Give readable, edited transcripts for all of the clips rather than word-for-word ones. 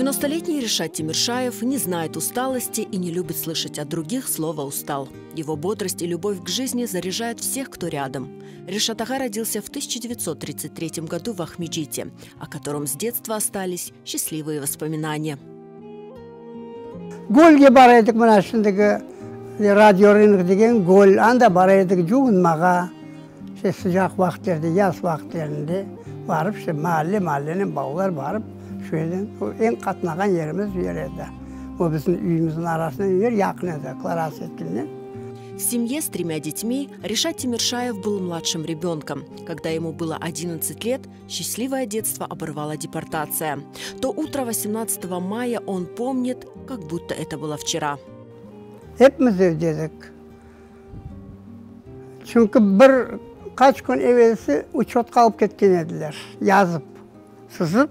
90-летний Решат Тимиршаев не знает усталости и не любит слышать от других слово «устал». Его бодрость и любовь к жизни заряжают всех, кто рядом. Решат ağa родился в 1933 году в Акмечете, о котором с детства остались счастливые воспоминания. Gölge bar edik mına şimdiki Radiorınok degen göl, anda bar edik cuvunmağa, işte sıcaq vaqıtlarda, yaz vaqıtlarında barıp, işte maalle, maallenen balalar barıp, şu yerden, eñ qatnağan yerimiz yer edi. O bizim üyümizniñ arasından yer yaqın edi, Klara Tsetkinen. В семье с тремя детьми Решат Тимиршаев был младшим ребенком. Когда ему было 11 лет, счастливое детство оборвала депортация. То утро 18 мая он помнит, как будто это было вчера. Epimiz evde edik. Çünki bir qaç kün evelsi uçetqa alıp ketken ediler, yazıp, sızıp,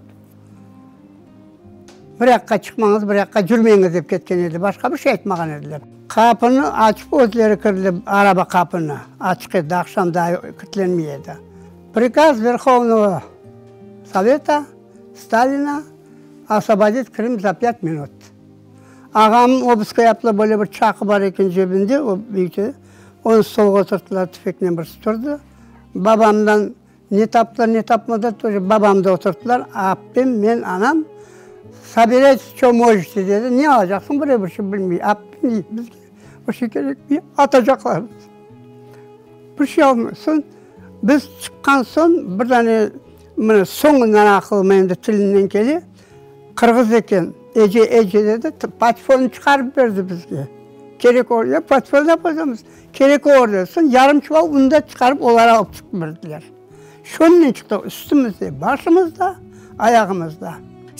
bir yaqqa çıqmañız, bir yaqqa cürmeñiz dep ketken edi, başqa bir şey aytmağan ediler. Qapını açıp özleri kirdiler, araba qapını, açıq edi, aqşam daa kilitlenmey edi. Prikaz Verhovnogo Soveta Stalina osvobodit Krım za pât minut. Ağam obıska yaptılar, böyle bir çaqı bar eken cebinde, o büyükçe, onı stolğa oturttılar, tüfeknen birisi turdı. Babamdan ne taptılar, ne tapmadılar, тоже babamdı oturttılar, aptem, men, anam, sobirayte, ço možete, dedi, ne alacaqsıñ, birev bir şey bilmey, aptem dey, bizge bir şey kerekmey, atacaqlar bizni. Bir şey almay. Soñ biz çıqqan soñ bir dane mına soñundan aqılıma endi tilinden kele, qırğız eken, ece, ece dedi, patfonı çıqarıp berdi bizge. Kerek ol, ya patfon ne yapacaqmız, kerek olur dedi. Soñ yarım çuval un da çıqarıp olar alıp çıqıp berdiler. Şonen çıqtıq, üstümizde, başımızda, ayağımızda.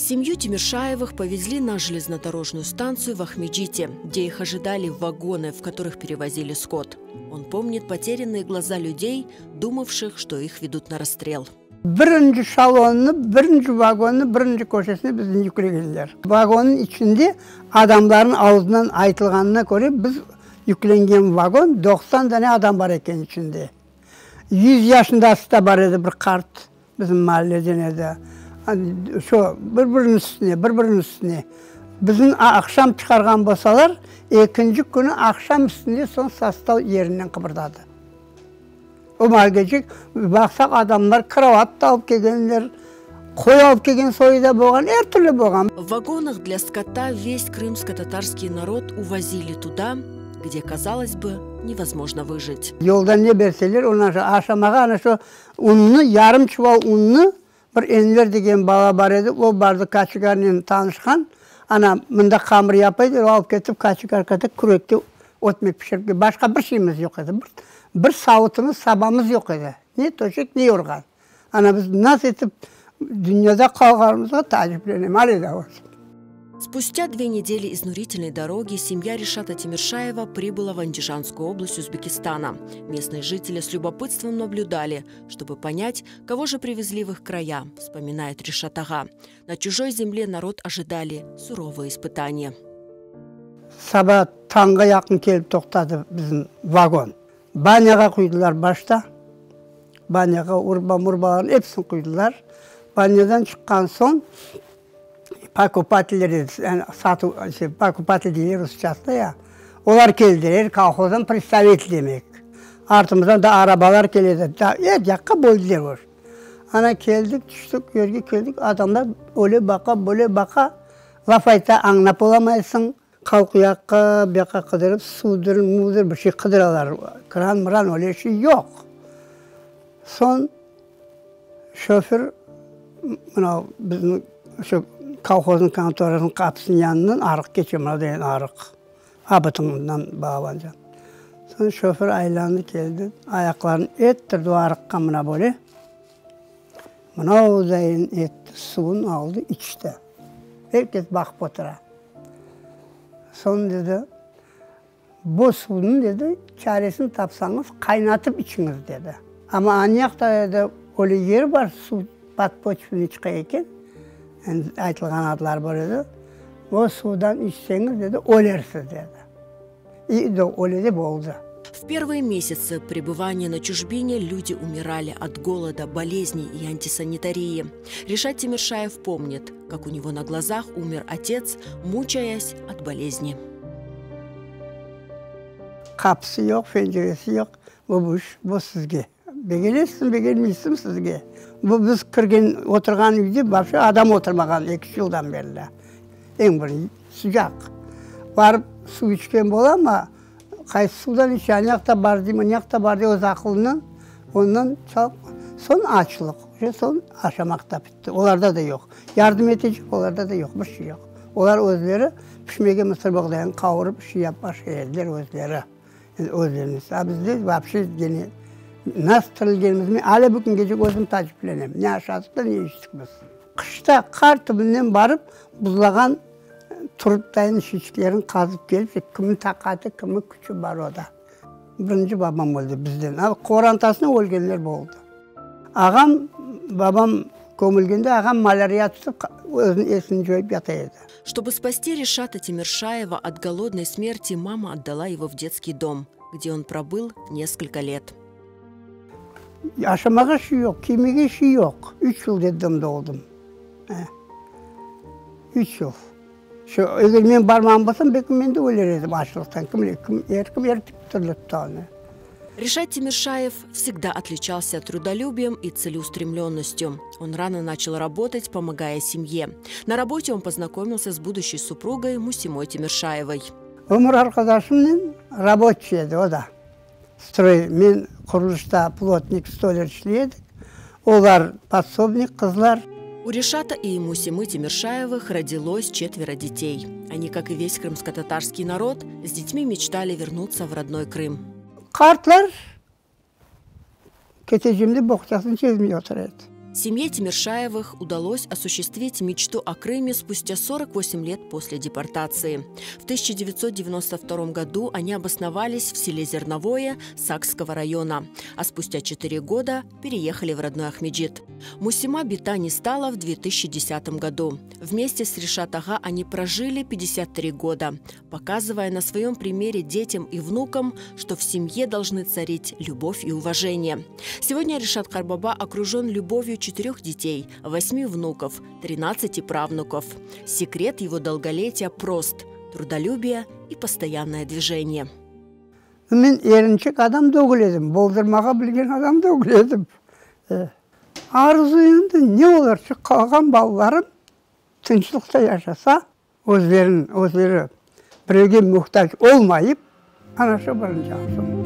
Семью Тимиршаевых повезли на железнодорожную станцию в Акмечете, где их ожидали вагоны, в которых перевозили скот. Он помнит потерянные глаза людей, думавших, что их ведут на расстрел. Birinci şalonnı, birinci vagonnı, birinci köşesine bizni yüklegenler. Vagonnıñ içinde adamlarnıñ ağzından aytılğanına köre, biz yüklengen vagon 90 dane adam bar eken içinde. 100 yaşındası da bar edi bir qart, bizim maalleden edi. Şu bir-biriniñ üstüne, bir-biriniñ üstüne. Bizni aqşam çıqarğan bolsalar, ekinci künü aqşam üstünde soñ sostav yerinden qıbırdadı. O maalgecik baqsaq adamlar krovat da alıp kelgenler, qoy alıp kelgen soyu da bolğan, er türlü bolğan. В вагонах для скота весь крымско-татарский народ увозили туда, где, казалось бы, невозможно выжить. Yolda ne berseler, ondan soñ aşamağa ana şu unnı, yarım çuval unnı bir Enver degen bala bar edi, o bardı koçegarnen tanışqan, ana mında hamır yapa edi, o alıp ketip koçegarkada kürekte ötmek pişirip, başqa bir şeyimiz yoq edi, bir, bir savutımız, sabamız yoq edi, ne töşek, ne yorğan. Ana biz nasıl etip dünyada qalğanımızğa taaciplenem ale daa olsun. Спустя две недели изнурительной дороги семья Решата Тимиршаева прибыла в Андижанскую область Узбекистана. Местные жители с любопытством наблюдали, чтобы понять, кого же привезли в их края, вспоминает Решат ağa. На чужой земле народ ожидали суровые испытания. Saba tañğa yaqın kelip toqtadı bizim vagon. Banyağa quydılar başta. Banyağa urba murbalarnı episini quydılar. Banyadan çıqqan soñ покупатель yani satuv покупатель deyler rusçasında ya, olar keldiler, kolhozdan представитель demek. Artımızdan da arabalar keledi, er yaqqa böldüler ur. Ana keldik, tüştik, yerge keldik, adamlar öyle baqa, böyle baqa, laf ayta añlap olamaysıñ. Halq u yaqqa, bu yaqqa qıdırıp, suvdır, muvdır bir şey qıdıralar. Kran, mıran öyle şey yoq. Soñ şoför mınav bizim şu kolhoznıñ kontorasınıñ qapısınıñ yanından arıq keçe, mına degen arıq, Abıtıñdan bağlanca. Soñ şoför aylandı keldi, ayaqlarını ettirdi o arıqqa mına böyle. Mına dayın etti, suvun aldı, içti. Er kes baqıp otura. Soñ dedi, Bu suvnıñ, dedi, çaresini tapsañız, qaynatıp içiñiz, dedi. Amma anyaqta, dedi, öyle yer bar, suv podpoçvennıy çıqa eken, endi aytılğan adları bar edi, o suvdan içseñiz, dedi, ölersiz, dedi. İ, öyle de boldı. В первые месяцы пребывания на чужбине люди умирали от голода, болезней и антисанитарии. Решат Тимиршаев помнит, как у него на глазах умер отец, мучаясь от болезни. Qapısı yoq, penceresi yoq. Bu bu iş, bu sizge. Begenesiñ, begenmeysiñ sizge. Bu biz kirgen, oturğan üyde vapşe adam oturmağan eki üç yıldan berli. Eñ bir sıcaq. Barıp suv içken bola amma, qaysı suvdan içe, anayaqta bar dey, mınayaqta bar dey, öz aqılınen ondan çalıp, soñ açlıq, uje soñ aşamaq da bitti. Olarda da yoq. Yardım etecek olarda da yoq, bir şey yoq. Olar özleri pişmege mısırboğdayını qavurıp, şey yapıp aşay ediler özleri. Özlerimiz. A bizde vapşe gene nasıl tirilgenimizni men alâ bu küngece özüm taaciplenem. Ne aşadıq da, ne içtik biz. Qışta qar tübünden barıp buzlağan turuptayın şişiklerini qazıp kelip, kimniñ taqatı, kimniñ küçü bar o da. Birinci babam öldi bizden. A qorantasına ölgenler boldı. Ağam, babam kömülgende ağam malâriya tutıp, özüniñ esini coyıp yata edi. Чтобы спасти Решата Тимиршаева от голодной смерти, мама отдала его в детский дом, где он пробыл несколько лет. Aşamağa şey yoq, kiymege şey yoq. Üç yıl detdomda oldım. Üç yıl. Şu, eger men barmağan bolsam, belki men de öler edim açlıqtan. Kim bile, kim, er kim er türlü tuta onı. Решат Тимиршаев всегда отличался трудолюбием и целеустремленностью. Он рано начал работать, помогая семье. На работе он познакомился с будущей супругой Мусимой Тимиршаевой. Ömür arqadaşımnen raboçiy edi o da. Stroy, men qurulışta plotnik, stoler işley edik. Olar podsobnik qızlar. У Решата и Мусимы Тимиршаевых родилось четверо детей. Они, как и весь крымско-татарский народ, с детьми мечтали вернуться в родной Крым. Qartlar ketecegim dep boğçasını çezmey otura edi. Семье Тимиршаевых удалось осуществить мечту о Крыме спустя 48 лет после депортации. В 1992 году они обосновались в селе Зерновое Сакского района, а спустя 4 года переехали в родной Акмеджит. Мусима бита не стала в 2010 году. Вместе с Решат ağa они прожили 53 года, показывая на своем примере детям и внукам, что в семье должны царить любовь и уважение. Сегодня Решат qartbaba окружен любовью четырех детей, восьми внуков, 13 правнуков. Секрет его долголетия прост – трудолюбие и постоянное движение. Men erinçek adam degil edim, boldurmağa bilgen adam degil edim. Arzu endi ne olur ki, qalğan balalarım tınçlıqta yaşasa, özlerin, özleri birevge muhtac olmayıp, ana şu birinci arzum.